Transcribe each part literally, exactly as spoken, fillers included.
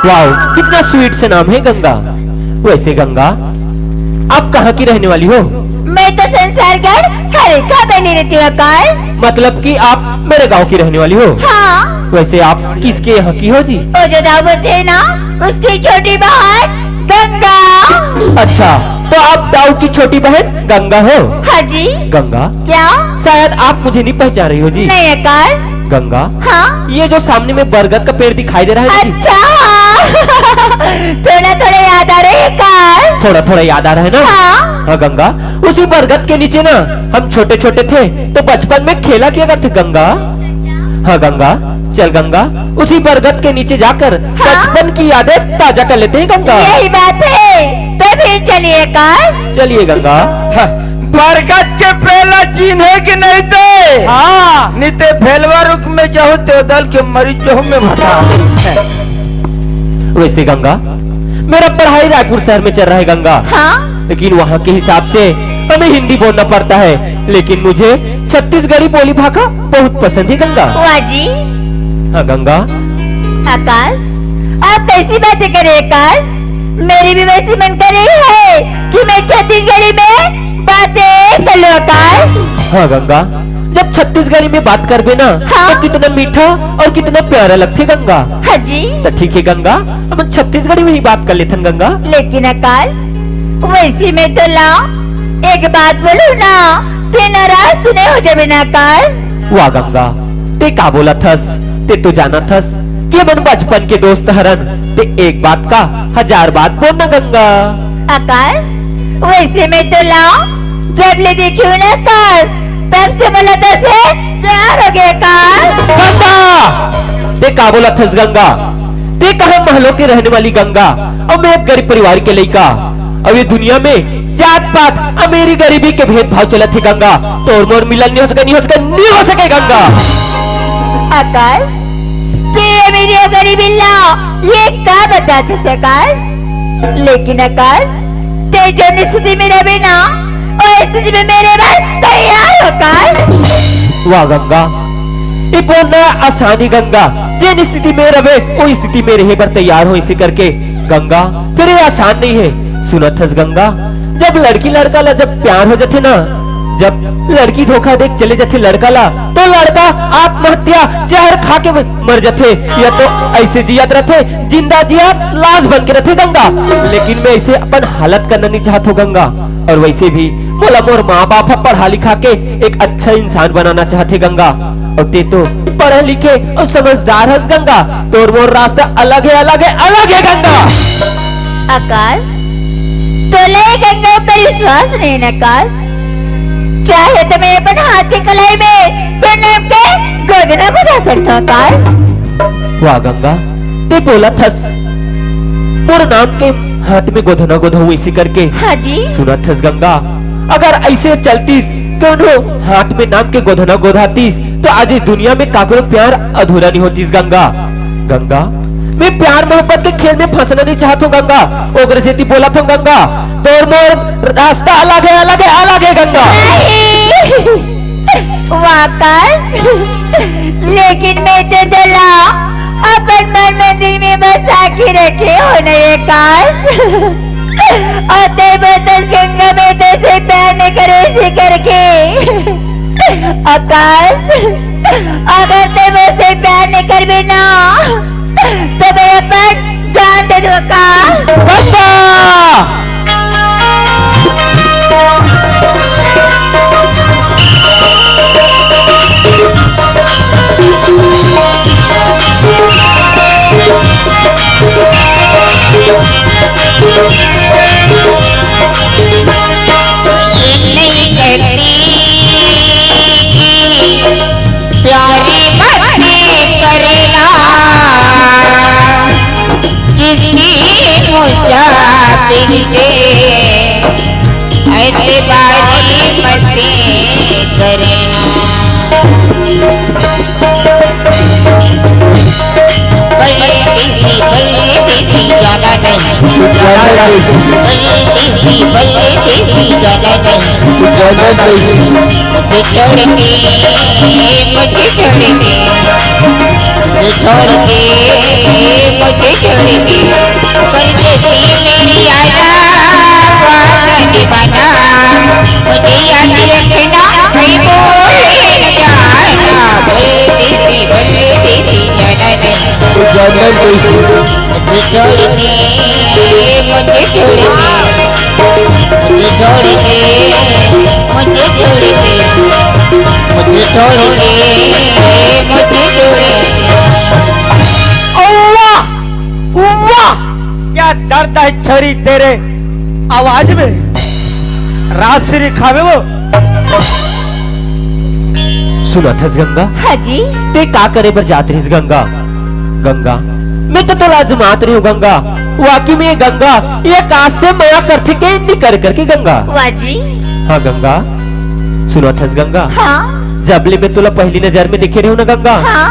वाह, कितना स्वीट सा नाम है गंगा। वैसे गंगा, आप कहाँ की रहने वाली हो? मैं तो संसार गढ़ हरेखा बेली रहती हूँ आकाश। मतलब कि आप मेरे गांव की रहने वाली हो? हाँ। वैसे आप किसके यहाँ की हो जी? वो जो दाऊ बोलते हैं ना, उसकी छोटी बहन गंगा। अच्छा, तो आप दाऊ की छोटी बहन गंगा हो? हाँ जी। गंगा, क्या? शायद आप मुझे नहीं पहचान रही हो जी। नहीं आकाश। गंगा, हाँ? ये जो सामने में बरगद का पेड़ दिखाई दे रहा है ना जी? अच्छा, हाँ। थोड़ा थोड़ा याद आ रहा है आकाश। थोड़ा थोड़ा याद आ रहा है ना? हाँ। हाँ गंगा, उसी बरगद के नीचे ना हम छोटे छोटे थे तो बचपन में खेला किया करते गंगा। हाँ गंगा, चल गंगा, उसी बरगद के नीचे जाकर हाँ? बचपन की यादें ताजा कर लेते हैं गंगा। यही बात है, तो फिर चलिए आकाश। चलिए गंगा। हाँ, बरगद के पेड़ ला चिन्हे कि नहीं ते? हाँ। नहीं ते भेलवा रुख में जाहू तो दल के मरीज जाहू में बता। वैसे गंगा, मेरा पढ़ाई रायपुर शहर में चल रहा है गंगा। हाँ। लेकिन वहाँ के हिसाब से हमें हिंदी बोलना पड़ता है, लेकिन मुझे छत्तीसगढ़ी बोली भाखा बहुत पसंद है गंगा। वाह जी। हाँ गंगा। आकाश, आप कैसी बातें कर रहे हैं आकाश? मेरी भी वैसी मन कर रही है कि मैं छत्तीसगढ़ी में बातें कर लूं आकाश। हाँ गंगा, जब छत्तीसगढ़ी में बात करबे ना हाँ? तो कितना मीठा और कितना प्यारा लगथे गंगा। हाँ जी। तो ठीक है गंगा, हम छत्तीसगढ़ी में ही बात कर लेथन गंगा। लेकिन आकाश, वैसे में तो ला एक बात बोलूं ना, ते नाराज तो नहीं हो जाबे ना आकाश? वाह गंगा, ते का बोलत हस? ते तो जानत हस कि हमन बचपन के दोस्त हरन। ते एक बात का हजार बात बोल ना गंगा। आकाश, वैसे में तो ला जब ले देखी हूँ ना आकाश, तब से मोला तो से प्यार हो गया आकाश। गंगा, ते का बोलत हस गंगा? ते कहाँ महलों के रहने वाली गंगा, और मैं एक गरीब परिवार के लइका। अब ये दुनिया में जात पात, अमीरी गरीबी के भेदभाव चलत हे गंगा। तोर मोर मिलन नहीं हो सके, नहीं हो सके, नहीं हो सके गंगा। आकाश, ते अमीरी और गरीबी ला ये का बताथे आकाश? लेकिन आकाश, ते जो स्थिति में रहे ना, वो स्थिति में मेरे बर तैयार हो आकाश। वाह गंगा, ये बोलना आसानी गंगा, जेन स्थिति में रहे वो स्थिति में रहे बर तैयार हो, इसे करके गंगा, फिर ये आसान नहीं है। सुनत हस गंगा, जब लड़की लड़का ला जब प्यार हो जाथे ना, जब लड़की धोखा देख चले जाथे लड़का ला, तो लड़का आत्महत्या, जहर खा के मर जाथे, या तो ऐसे जियत रहथे, जिंदा जियत लाश बन के रहथे गंगा। लेकिन मैं ऐसे अपन हालत करना नहीं चाहत हो गंगा। और वैसे भी मोला मोर माँ बाप ह पढ़ा लिखा के एक अच्छा इंसान बनाना चाहथे गंगा। और ते तो पढ़े लिखे और समझदार हस गंगा, तोर मोर रास्ता अलग है, अलग है, अलग है गंगा। आकाश, तोला ये गंगा ऊपर विश्वास नहीं ना आकाश? चाहे तो मैं अपन हाथ के कलाई में तो नाम के गोदना बजा सकता हूँ आकाश। वाह गंगा, ते बोलत हस मोर नाम के हाथ में गोधना गोधऊ इसी करके। हाँ जी। सुनत हस गंगा, अगर ऐसे चलतीस कोनो हाथ में नाम के गोधना गोधातीस तो आज ये दुनिया में काकरो प्यार अधूरा नहीं होतीस गंगा। गंगा, मैं प्यार मोहब्बत के खेल में फंसना नहीं चाहत हूँ गंगा। ओकरे सेती बोलत हूँ गंगा, तोर मोर रास्ता अलग है, अलग है, अलग है गंगा। नहीं। वाह आकाश, लेकिन मैं तो तोला अपन मन मंदिर में बसा के रखे हो नहीं आकाश। और ते बोलतस गंगा मैं तो से प्यार नहीं करे इसे करके। आकाश, अगर ते मुझसे प्यार नहीं करबे ना, तो मैं अपन जान दे दूंगा। बस। ये नहीं कहती कि प्यारी बातें करना, किसी मुसाफिर से एतबारी मत करना। परदेसी, परदेसी जाना नहीं। परदेसी, परदेसी जाना नहीं। मुझे छोड़ के, मुझे छोड़ के, मुझे छोड़ के, ये छोड़ दे, परदेसी मेरी यारा, बात निभाना, मुझे याद रखना, कहीं भूल न जाना, परदेसी, परदेसी जाना नहीं। जाना नहीं। मुझे छोड़ दे, मुझे छोड़ दे, मुझे छोड़ दे, मुझे छोड़ दे, मुझे छोड़ दे, मुझे छोड़ दे। वाह! वाह! क्या दर्द है छोरी तेरे आवाज में। राजश्री खावे वो। सुनत हस गंगा? हाँ जी। ते का करे बर जात रहिस गंगा? गंगा, मैं तो तोला आजमात रहिहूँ गंगा। वाकई में ये गंगा, ये काश से मया करथे के नी करे करके गंगा। वाह जी। हाँ गंगा, सुनत हस गंगा? हाँ। जब ले मैं तोला पहली नजर में देखे रहिहूँ ना गंगा, हाँ।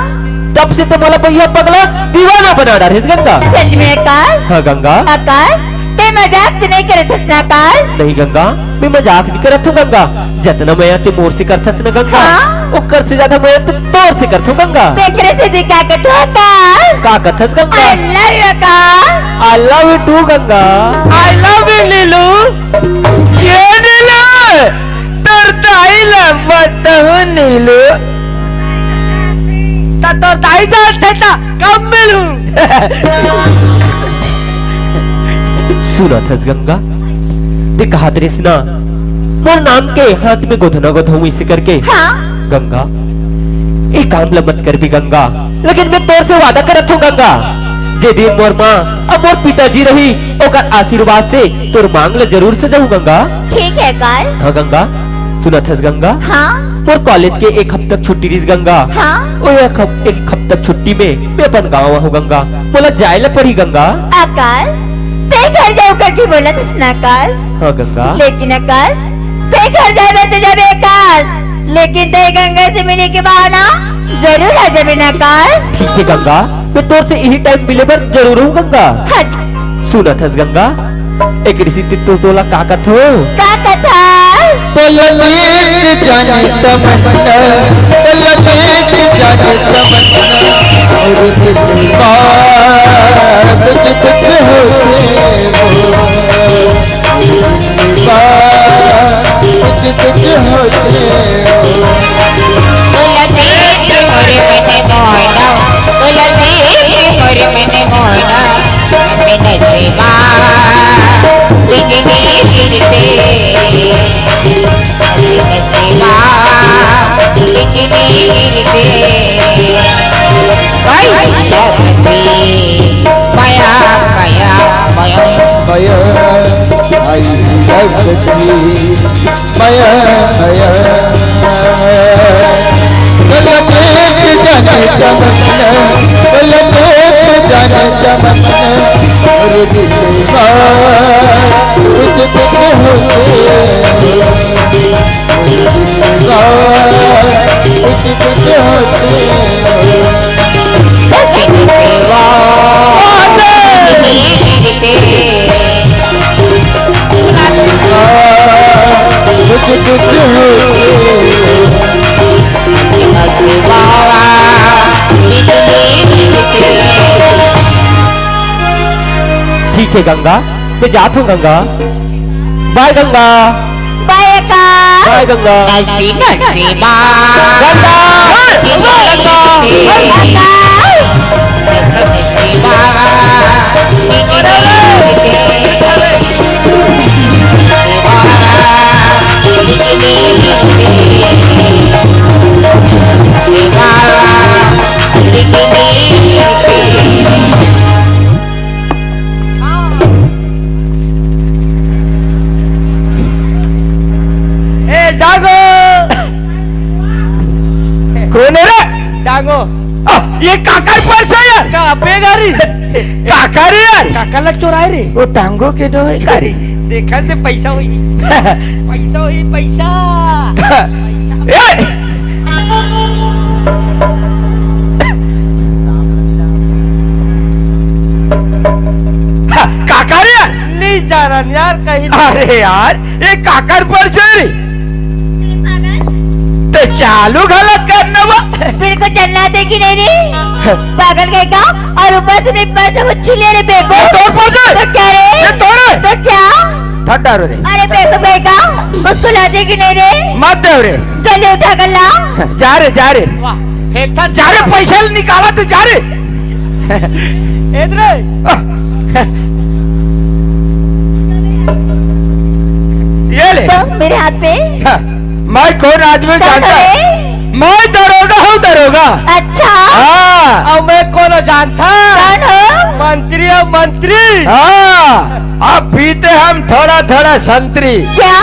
तब से तो मोला भैया पगला दीवाना बना डारिस गंगा। सच में आकाश? हाँ गंगा। आकाश, ते मजाक तो नहीं करत हस ना आकाश? नहीं गंगा, मैं मजाक नहीं करत हूँ गंगा। जतना मया ते मोर से करथस ना गंगा, हाँ। ओकर से ज्यादा मया ते तोर से करथूँ गंगा। तेकरे से दिखा के तो आकाश। का कथस Ganga? I love you Akash. I love you too Ganga. I love you नीलू। ये नीलू, तोर दाई ला बताहूँ नीलू। त तोर दाई जानथे त कब मिलूं? सुनत हस गंगा, ते कहत रहिस ना, मोर नाम के हाथ में गोधना गोधऊं इसे करके। हाँ। गंगा, ये काम ला मत करबे गंगा, लेकिन मैं तोर से वादा करत हूँ गंगा, जे दिन मोर माँ अउ मोर पिताजी रही, ओकर आशीर्वाद से तोर मांग ला जरूर सजाहूँ गंगा। ठीक है आकाश। हाँ गंगा, सुनत हस गंगा? हाँ। मोर कॉलेज के एक हफ्ता छुट्टी रहिस गंगा। हाँ। ओ एक हफ-, एक हफ्ता छुट्टी में मैं अपन गाँव आहूँ गंगा। मोला जाए ला पड़ही गंगा। आकाश, ते घर जाहूँ करके बोलत हस ना आकाश। हाँ गंगा। लेकिन आकाश, ते घर जाए बर तो जाबे आकाश, लेकिन ते गंगा से मिले के बहाना जरूर आ जाबे ना आकाश। ठीक है गंगा, मैं तोर से इही टाइम मिले बर जरूर आहूँ गंगा। हाँ जी। सुनत हस गंगा, एकरे सेती तो तोला का कथों? का कथस? तोला देख जाने तमन्ना, तोला देख जाने तमन्ना, मोर दिल मा कुछ कुछ होथे वो, मोर दिल मा कुछ कुछ होथे वो। तोला देख मोर मन मोहना, तोला देख मोर मन मोहना, मैं नशे मा बिजली गिरथे, नशे मा बिजली गिरथे। भाई, मया, मया, मया। मया, आई भक्ति, मया, मया। बोला देख जाने तमन्ना, बोला देख जाने तमन्ना, मोर दिल मा कुछ कुछ होथे। ठीक है गंगा, मैं जात हूँ गंगा। बाय गंगा। बाय आकाश। बाय गंगा। नसी नसी माँ। गंगा। गंगा। गंगा। ए, डांगो। कौन है रे? डांगो। आ, ये काकर पर्स है यार। का बेगारी? काकर है यार? काकर ला चोराए रे। वो टांगो के नो है कारी। देखा से पैसा होई। पैसा होई, पैसा। पैसा। ए! का, काकर यार? नहीं जा रहा यार कहीं। अरे यार, ये काकर पर्स है रे। ते चालू घला करना बा। तेरे को चलना आते कि नहीं रे? पागल कहीं का। और ऊपर से मेरे पर्स को छीन ले रे बेवकूफ। ये तोर पर्स है? तो क्या रे? ये तोर है? तो क्या? ठंडा रो रे। अरे बेवकूफ कहीं का। उसको लाते कि नहीं रे? मत दे रे। जल्दी उठा कर ला। जा रे, जा रे। वाह, फेंकता जा रे, पैसा निकाला तो जा रे। इधर। ये ले। तो मेरे हाथ पे। हाँ, मैं कौन आदमी जानता है? मैं दरोगा हूँ, दरोगा। अच्छा। हाँ। और मैं कौन जानता? कौन हो? मंत्री हूँ, मंत्री। हाँ, अब पीते हम थोड़ा थोड़ा संतरी। क्या?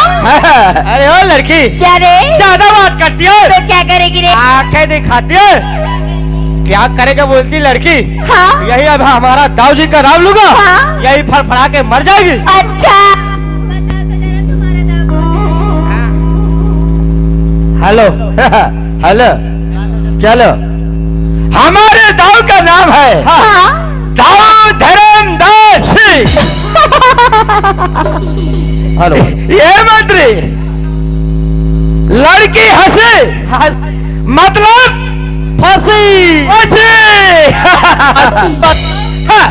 अरे ओ लड़की, क्या रे? ज्यादा बात करती है। तो क्या करेगी रे? आंखें दिखाती है। क्या करेगा बोलती लड़की? हाँ। यही अब हमारा दाऊ जी का राम लूगा। हाँ। यही फड़फड़ा के मर जाएगी। अच्छा। हेलो। हेलो। चलो। हमारे दाऊ का नाम है हाँ। दाऊ धर्मदास सिंह। हेलो। ये मंत्री, लड़की हंसी, हंस- मतलब फंसी। फंसी। हाँ।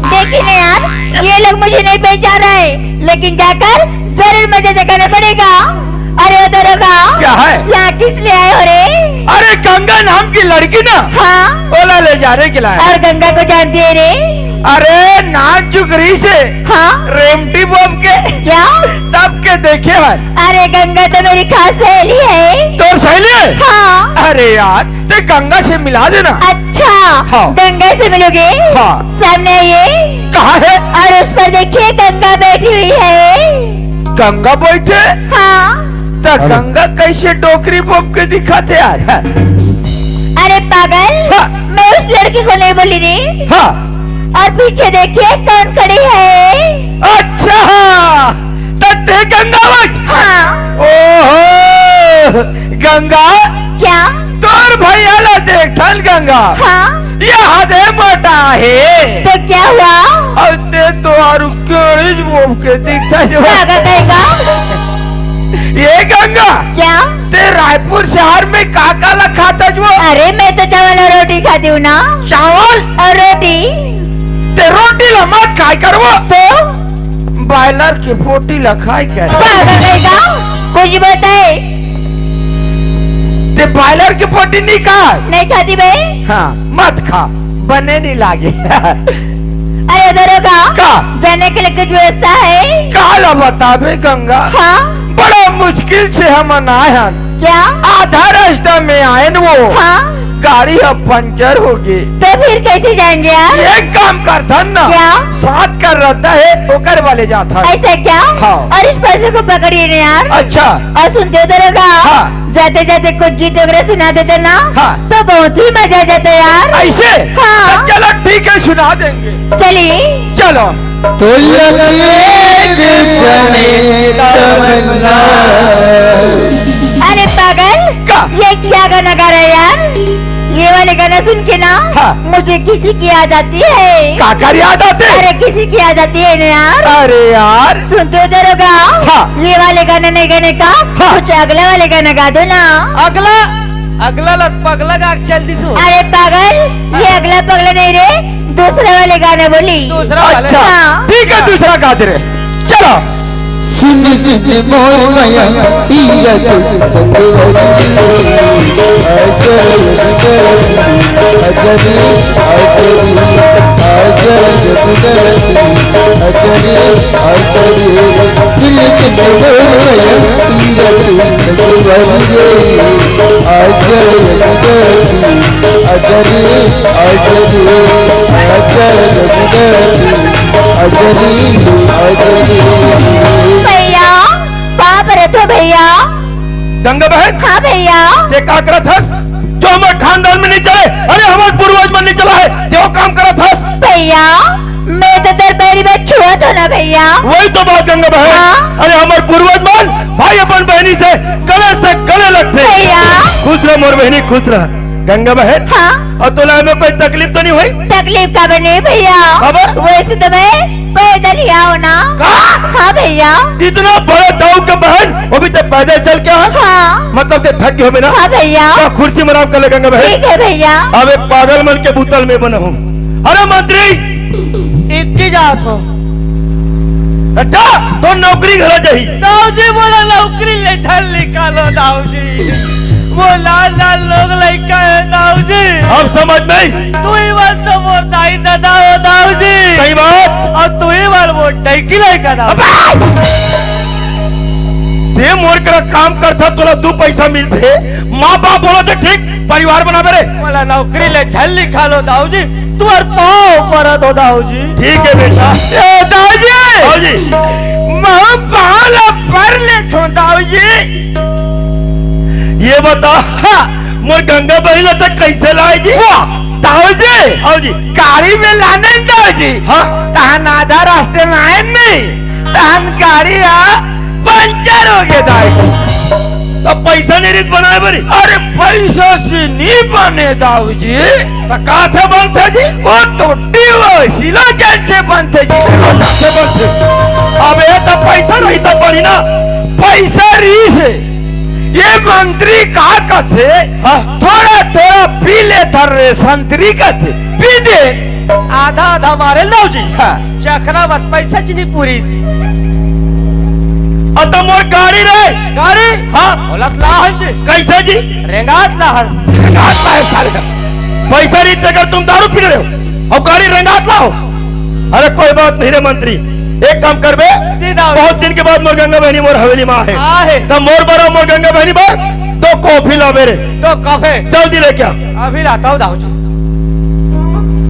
देखिए ना यार, ये लोग मुझे नहीं पहचान रहे, लेकिन जाकर जरूर मजे चखाना पड़ेगा। अरे ओ दरोगा, क्या है? यहाँ किस लिए आए हो रे? अरे गंगा नाम की लड़की ना, हाँ। ओला ले जाने के लिए। और गंगा को जानती है रे? अरे नाक जुगरी से हाँ। रेमटी बम के क्या? तब के देखे हन। अरे गंगा तो मेरी खास सहेली है। तोर सहेली है? हाँ। अरे यार, ते गंगा से मिला देना। अच्छा, हाँ। गंगा से मिलोगे? हाँ। सामने आइए। कहाँ है? और उस पर देखिए, गंगा बैठी हुई है। गंगा बैठे? हाँ। तो अरे। गंगा कैसे डोकरी बम के दिखाते यार? अरे पागल, हाँ। मैं उस लड़की को नहीं बोली रे। हाँ। और पीछे देखिए कौन खड़ी है। अच्छा, तो ते गंगा बन? हाँ। ओहो, गंगा। क्या? तोर भैया ला देखथन गंगा। हाँ। ये हदे मोटा है। तो क्या हुआ? और ते तो आरु केड़ीज बोम के दिखता जो। पागल कहीं का। ये गंगा। क्या? ते रायपुर शहर में का का ला खाता जो? अरे मैं तो चावल और रोटी खाती हूँ ना। चावल? और रोटी। ते रोटी ला मत खाए करवो। तो? बॉयलर के पोटी ला खाए कर। पागल कहीं का। कुछ बताए। ते बॉयलर के पोटी नहीं खा? नहीं खाती बे। हाँ, मत खा, बने नहीं लागे। अरे दरोगा, का? जाने के लिए कुछ व्यवस्था है? का ला बताबे गंगा? हाँ? बड़ा मुश्किल से हमन आए हन। क्या? आधा रास्ता में आए न वो। हाँ? गाड़ी अब पंचर हो गे। तो फिर कैसे जाएंगे यार? एक काम करथन ना। क्या? साथ कर रहता है, ओकर वाले जाथन। ऐसा क्या? हाँ। और इस पैसे को पकड़िए ना यार। अच्छा। और सुनते हो दरोगा? हाँ। जाते जाते कुछ गीत वगैरह सुना देते ना, हाँ। तो बहुत ही मजा आ जाता यार। ऐसे? हाँ। तो चलो ठीक है, सुना देंगे। चलिए। चलो। तो लगे एक जने तमन्ना। अरे पागल, का? ये क्या गाना गा रहा है यार? ये वाले गाना सुन के ना हाँ। मुझे किसी की याद आती है। काकर याद आते? अरे किसी की याद आती है ना यार। अरे यार। सुनते हो दरोगा? हाँ। ये वाले गाने नहीं गाने का, हाँ। कुछ अगला वाले गाना गा दो ना। अगला, अगला लग पगला गा के चल दी सो। अरे पागल, ये अगला पगला नहीं रे, दूसरे वाले गाने बोली। दूसरा वाला। अच्छा, हाँ। ठीक है, दूसरा गा दे रे। चलो। सुन सुन मोर मया पिया के संग वरी। भैया, पाँव परत हों भैया। गंगा बहन, हाँ भैया। ते का करत हस? जो हमर खानदान में नहीं चले, अरे हमर पूर्वज मन नहीं चला है, ते वो काम करत हस। भैया, मैं तो तोर पैरी में छुअत हों ना भैया। वही तो बात गंगा बहन। हाँ। अरे हमर पूर्वज मन भाई अपन बहनी से गले से गले लगथे। भैया। खुश रह मोर बहनी, खुश रह। गंगा बहन। हाँ। अउ तोला एमे कोई तकलीफ तो नहीं होइस? तकलीफ काबर नहीं भैया? काबर? वइसे तो मैं पैदल ही आंव ना। का? हाँ भैया। इतना बड़ा दाऊ के बहन, वो भी ते पैदल चल के आस? हाँ। मतलब ते थक गे होबे ना? हाँ भैया। तो कुर्सी में आराम कर ले गंगा बहन। ठीक है भैया। अब ए पागल मन के बुता ल मैं बनाहूँ। अरे मंत्री, एके जात हों। अच्छा, तोर नौकरी घला जाही। दाऊ जी, मोला नौकरी ले झन निकालो दाऊ जी। मोर लाल लाल लोग लइका हे दाऊ जी। अब समझ में आइस? तुही बर तो मोर दाई ददा हो दाऊ जी। सही बात। अउ तुही बर मोर टैकी लइका दाऊ। अबे! ते मोर करा काम करथा, तोला दू पैसा मिलथे, माँ बाप बोलथे ठीक, परिवार बनाबे रे। मोला नौकरी ले झन निकालो दाऊ जी, तुम्हर पाँव परत हों दाऊ जी। ठीक है बेटा। ए दाऊ जी। दाऊ जी। महूँ पाँव ला पर लेथों दाऊ जी। ये बता, हाँ। मोर गंगा बहन ला तैं कइसे लाए जी? वाह, दाऊ जी। हाँ जी। गाड़ी में लाने दाऊ जी। हाँ। तहन आधा रास्ते में आए नहीं, तहन गाड़ी हा पंचर होगे दाऊ जी। त पैसा नहीं रहिस बनाए बर? अरे पैसा से नहीं बने दाऊ जी। त का से बनथे जी? वो तो टीओ सिलोजन से बनथे जी। सिलोजन से बनथे। अबे त पैसा रही त बनी ना। पैसा रहिस हे। ये मंत्री का कथे? हाँ। थोड़ा थोड़ा पी ले थर रे संतरी कथे, पी दे। आधा आधा मारे दाऊ जी। हाँ। चखना मत, पैसा च नहीं पूरिस। अ त मोर गाड़ी रे। गाड़ी? हाँ। ओला त लाहन जी। कइसे जी? रेंगात लाहन। रेंगात लाहन साले। पैसा नहीं देकर तुम दारू पी रहे हो अउ गाड़ी रेंगात लाहू। अरे कोई बात नहीं रे मंत्री, एक काम करबे, जी दाऊ। बहुत दिन के बाद मोर गंगा बहनी मोर हवेली में आहे। आहे। त मोर बर अउ मोर गंगा बहनी बर दो कॉफी लाबे रे। दो कॉफी। जल्दी लेके आ। अभी लाता हूँ दाऊ जी।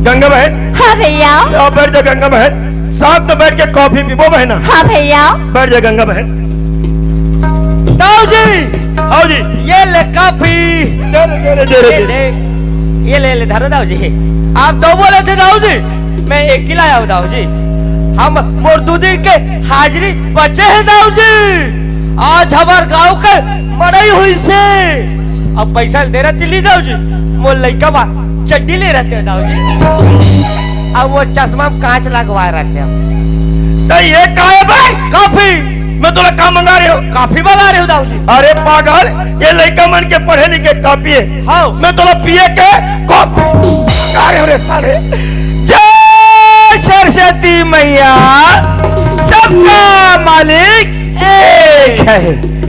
गंगा बहन। हाँ भैया। आओ बैठ जा गंगा बहन, साथ में बैठ के कॉफी पीबो बहना। हाँ भैया। बैठ जा गंगा बहन। दाऊ जी। आओ जी। ये ले कॉफी। दे रे, दे रे, दे रे, ये दे रे। ले, ये ले, ले धरो दाऊ जी। आप दो बोले थे दाऊ जी, मैं एक ही लाया हूँ दाऊ जी। हम मोर दू दिन के हाजिरी बचे हे दाऊ जी। आज हमर गांव के मड़ई होइस हे। अब पैसा दे रहा दिल्ली दाऊ जी, मोर लइका बा चड्डी ले रहते हैं दाऊ जी। अब वो चश्मा में कांच लगवाए रहते हैं। त ये का हे भाई? कॉफी। मैं तोला का मंगा रहे हो? कॉफी मंगा रहे हो दाऊ जी। अरे पागल, ये लइका मन के पढ़े लिखे कॉपी हे। हाँ। मैं तोला पिए के कॉफी मंगा रहे हो रे साले। जय सरस्वती मैया, सबका मालिक एक है।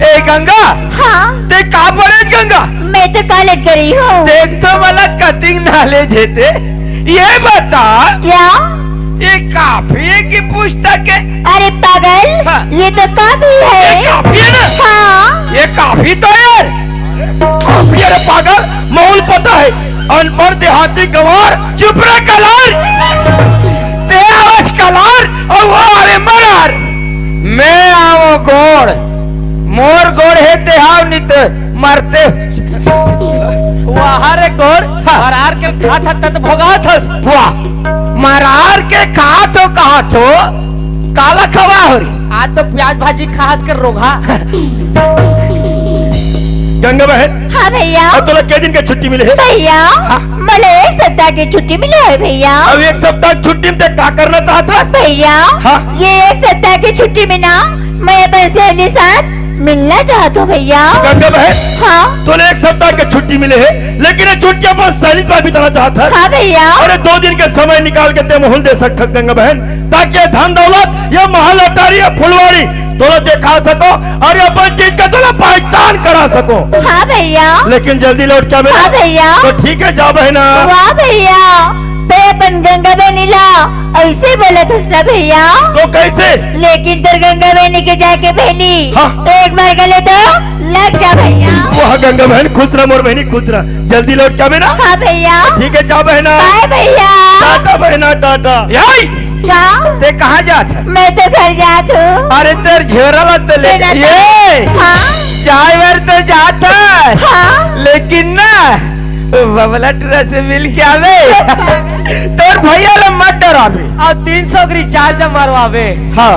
ए गंगा। हाँ। ते का पढ़े गंगा? मैं तो कॉलेज गई हूँ। देख तो मला कतिक नॉलेज हे ते। ये बता। क्या? ये कॉफी हे कि पुस्तक हे? अरे पागल, हाँ। ये तो कॉफी हे। ये कॉफी हे ना? हाँ। ये कॉफी तो यार, कॉफी हे रे पागल, महूँ ल पता हे। अनपढ़ देहाती गंवार, चुप रे कलार। ते आवस कलार, अउ वो अरे मरार। मैं आवों गोड़, मोर गोड़ हे ते आव, नहीं तो मरते। वाह रे गोड़, हाँ। मरार के खात हस त भोगात हस। वाह, मरार के खात हो, कहाथो, काला खवा हो रे। आज तो प्याज भाजी खास कर रोघा। गंगा बहन। हाँ भैया। अब तोला के दिन के छुट्टी मिले हे? भैया, हाँ। मोला एक सप्ताह के छुट्टी मिले हे भैया। अब एक सप्ताह के छुट्टी में ते का करना चाहत हस? भैया, हाँ। ये एक सप्ताह के छुट्टी में ना मैं अपन सहेली साथ मिलना चाहत हूँ भैया। गंगा बहन, हाँ। तोला एक सप्ताह के छुट्टी मिले हे, लेकिन ये छुट्टी अपन सहेली साथ बिताना चाहत हस। हाँ भैया। अरे दो दिन के समय निकाल के ते महूँ ल दे सकत हस गंगा बहन, ताकि ये धन दौलत, ये महल अटारी, ये फुलवारी तोला देखा सकों, अरे अपन चीज के तोला पहचान करा सकों। हाँ भैया। लेकिन जल्दी लौट के आबे ना। हाँ भैया। तो ठीक हे, जा बहना। वाह भैया, ते अपन गंगा बहनी ला अइसे बोलत हस ना भैया। तो कइसे? लेकिन तोर गंगा बहनी के जाके बहनी, हाँ। एक बार गले तो लग जा भैया। वाह गंगा बहन, खुश रह मोर बहनी, खुश रह। जल्दी लौट के आबे ना। हाँ भैया। ठीक हे, जा बहना। बाय भैया। टाटा बहना, टाटा। याई! का? ते कहाँ जात हस? मैं तो घर जात हूँ। अरे तोर झोरा ला तो ले। ये हाँ। चाय बर तो जात हस। हाँ। लेकिन ना, वो बबला टुरा से मिल के आबे। तोर भैया ला मत डराबे। अब तीन सौ के रिचार्ज मरवाबे। हाँ।